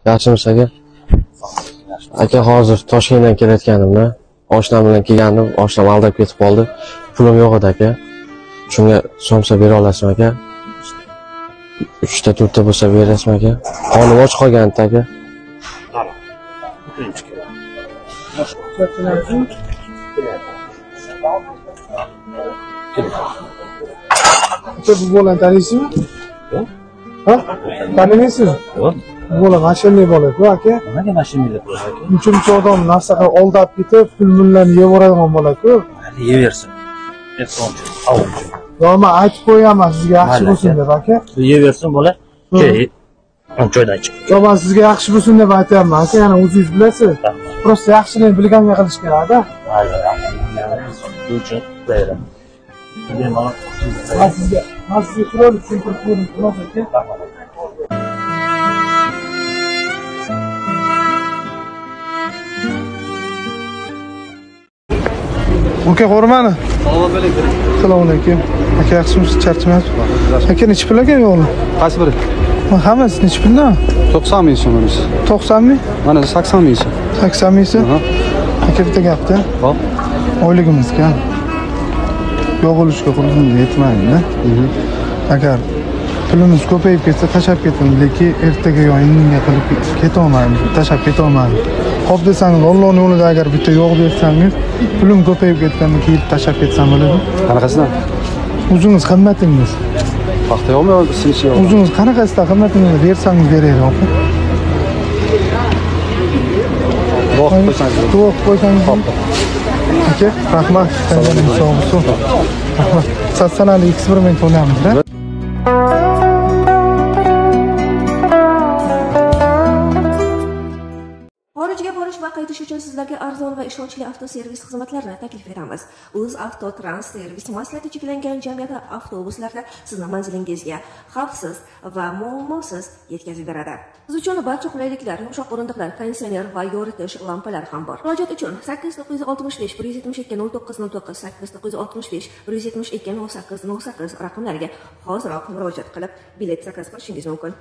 Yaxshimisiz aka? Aka hozir Toshkentdan kelayotganimda oshnam bilan kelgandim, oshnam aldab ketib qoldi. Pulim yo'q edi aka. Shunga somsa bera olasizmi aka? 3 ta 4 ta bo'lsa berasizmi aka? Qonim och qolgan aka. Aka bu bolani taniysizmi? Yo'q. Ha? Tanimaysizmi? Yo'q. Bu bola mashinali bola-ku aka. Nimaga mashinali bola aka? Uncha-muncha odam narsa qilib aldab ketib, pul-mullarni yevoradigan bola-ku. Mayli, yeversin. Yo'q, men aytib qo'yaman sizga yaxshi bo'lsin deb aka. Yeversin bola. Joydan chiq. Yo'q, men sizga yaxshi bo'lsin deb aytyapman aka, yana o'zingiz bilasiz. Prosta yaxshilikni bilganga qilish kerak-da. Men sizga chiroyli tushuntirib qo'ydim, xolos aka. Aka ko'rmani. Salomat bo'ling. Assalomu alaykum. Aka yaxshimisiz, charchamayapsiz? Aka necha pul ekan yo'qli? Qaysi biri? Hammasi necha puldan? 90 ming so'm bunisi. 90 ming? Mana 80 ming so'm. 80 ming so'm? Aka bitta gapda. Hop. Oyligimiz kam. Yo'q bo'lishga qurbimiz yetmaydi-da. Agar pulimiz ko'payib ketsa tashlab ketamiz, lekin ertaga yo indinga qilib keta olmaymiz, tashlab keta olmaymiz. Xo'p desangiz, Allohning yo'lida agar bitta yo'q bersangiz, pulim ko'payib ketgandan keyin tashlab ketsam bo'ladi. Qanaqasidan? O'zingiz qimmatingiz. Paxta yo'qmi yo sinchi yo'qmi? O'zingiz qanaqasidan qimmatingizni bersangiz beraylik, opa. Duo qilib qo'ysangiz. Duo qilib qo'ysangiz. Aka, rahmat. Sog' bo'lsin. Rahmat. Satsanali eksperiment o'ynaymiz-da. Xorijga borish va qaytish uchun sizlarga arzon va ishonchli avtoservis xizmatlarini taklif etamiz. O'z Avtotrans servis maslahati cheklangan jamiyati avtobuslarda sizni manzilingizga xavfsiz va muammosiz yetkazib beradi. Siz uchun barcha qulayliklar, yumshoq o'rindiqlar, konditsioner va yoritish lampalari ham bor. Murojaat uchun 8965 172 0909 8965 172 0808 raqamlariga hoziroq murojaat qilib bilet zakaz qilishingiz mumkin.